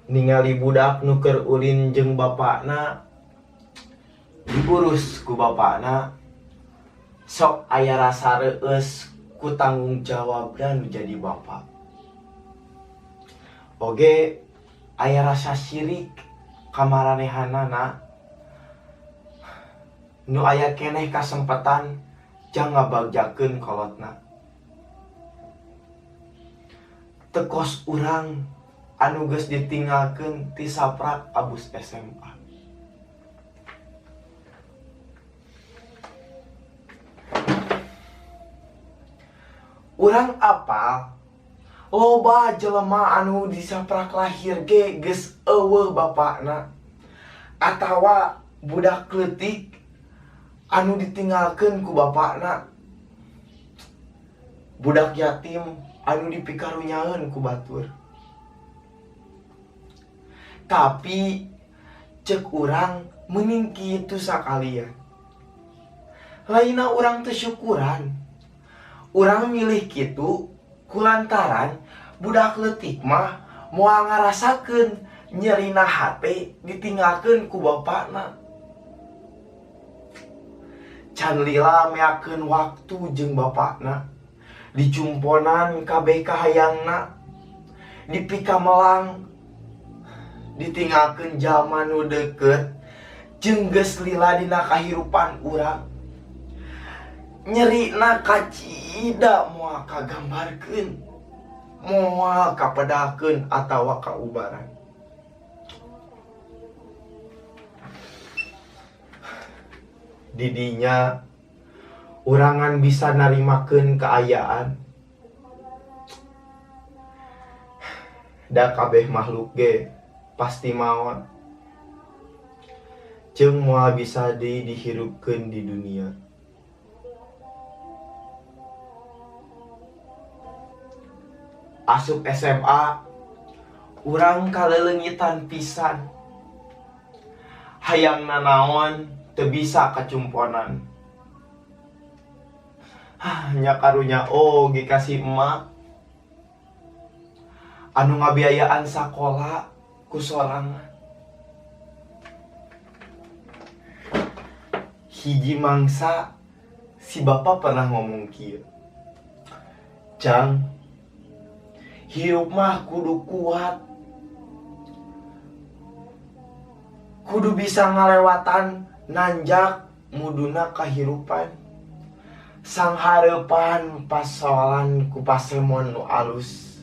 Ningali budak nu keur ulin jeung bapakna, diurus ku bapakna, sok aya rasa reueus ku tanggung jawabna nu jadi bapa. Oge aya rasa sirik ka maranehanana nu aya keneh kasempetan jang ngabagjakeun kolotna. Teu kos urang anu geus ditinggalkeun ti saprak abus SMA. Urang apal loba jelema anu disaprak lahir ge geus eueuh bapakna atawa budak leutik anu ditinggalkeun ku bapakna, budak yatim anu dipikarunyaeun ku batur. Tapi cek urang meuning kitu sakalian. Lainna urang teu syukuran. Urang milih kitu kulantaran budak leutik mah moal ngarasakeun nyerina hate ditinggalkeun ku bapakna. Can lila meakeun waktu jeung bapakna, dicumponan kabeh kahayangna, dipikamelang, ditinggalkeun jalma nu deukeut jeung geus lila dina kahirupan urang. Nyerina kacida moal kagambarkeun, moal kapedakeun atawa kaubaran. Didinya urangan bisa narimakeun kaayaan. Da kabeh makhluk ge pasti maot. Jeung moal bisa deui dihirupkeun di dunia. Asup SMA, urang kaleleungitan pisan. Hayang nanaon teu bisa kacumponan. Hah, nya karunya oge ka si emak. Anu ngabiayaan sakola ku sorangan. Hiji mangsa si bapa pernah ngomong kieu. Jang, hirup mah kudu kuat. Kudu bisa ngalewatan nanjak muduna kahirupan. Sanghareupan pasoalan ku pasemon nu alus.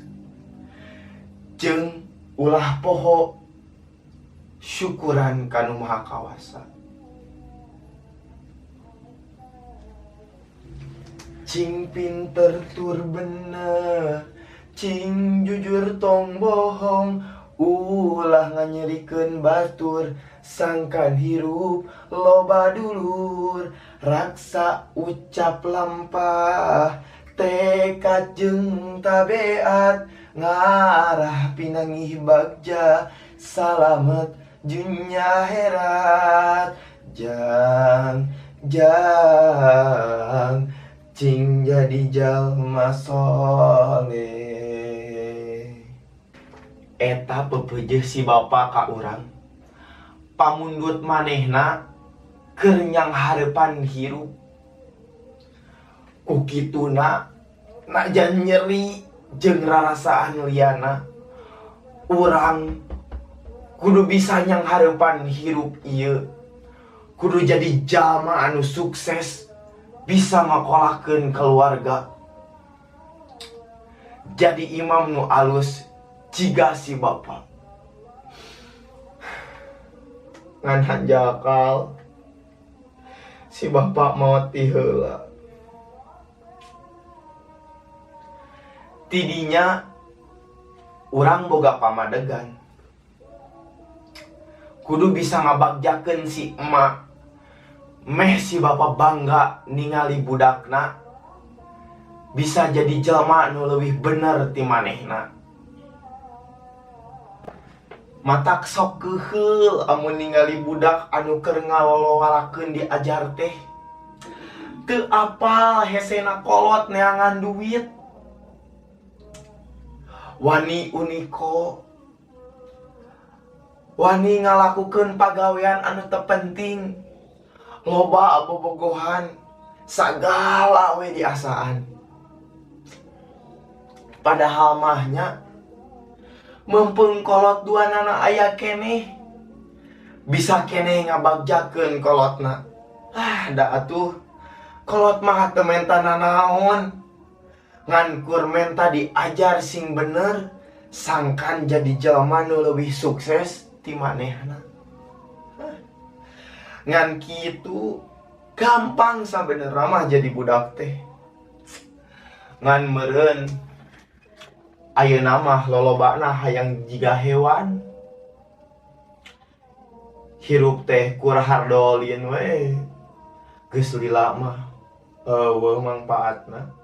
Jeung ulah poho syukuran ka Nu Maha Kawasa. Cing pinter tur bener, cing jujur tong bohong, ulah nganyerikeun batur, sangkan hirup loba dulur, raksa ucap lampah, tekad jeung tabeat, ngarah pinangih bagja, salamet dunya akhirat. Jang, jang, cing jadi jalma soleh. Eta pepeujeuh si bapa ka urang. Pamundut manehna keur nyanghareupan hirup. Ku kituna najan nyeri jeung rarasaan liana, urang kudu bisa nyanghareupan hirup ieu. Kudu jadi jalma anu sukses, bisa ngakolakeun keluarga. Jadi imam nu alus jiga si bapa. Ngan hanjakal si bapa maot ti heula. Tidinya urang boga pamadegan. Kudu bisa ngabagjakeun si emak. Meh si bapa bangga ningali budakna bisa jadi jelma nu leuwih bener ti manehna. Matak sok keuheul amun ningali budak anu keur ngalolowarakeun diajar teh. Teu apal hesena kolot neangan duit. Wani uniko. Wani ngalakukeun pagawean anu teu penting, loba bobogohan, sagala we diasaan. Padahal mah nya mumpung kolot duanana aya keneh, bisa keneh ngabagjakeun kolotna. Ah, da atuh kolot mah teu menta nanaon, ngan kur menta diajar sing bener sangkan jadi jelema nu leuwih sukses ti manehna. Ngan kitu gampang sabenerna mah jadi budak teh. Ngan meureun ayeuna mah lolobana hayang jiga hewan. Hirup teh kur hardolin we. Geus lila mah euweuh mangpaatna.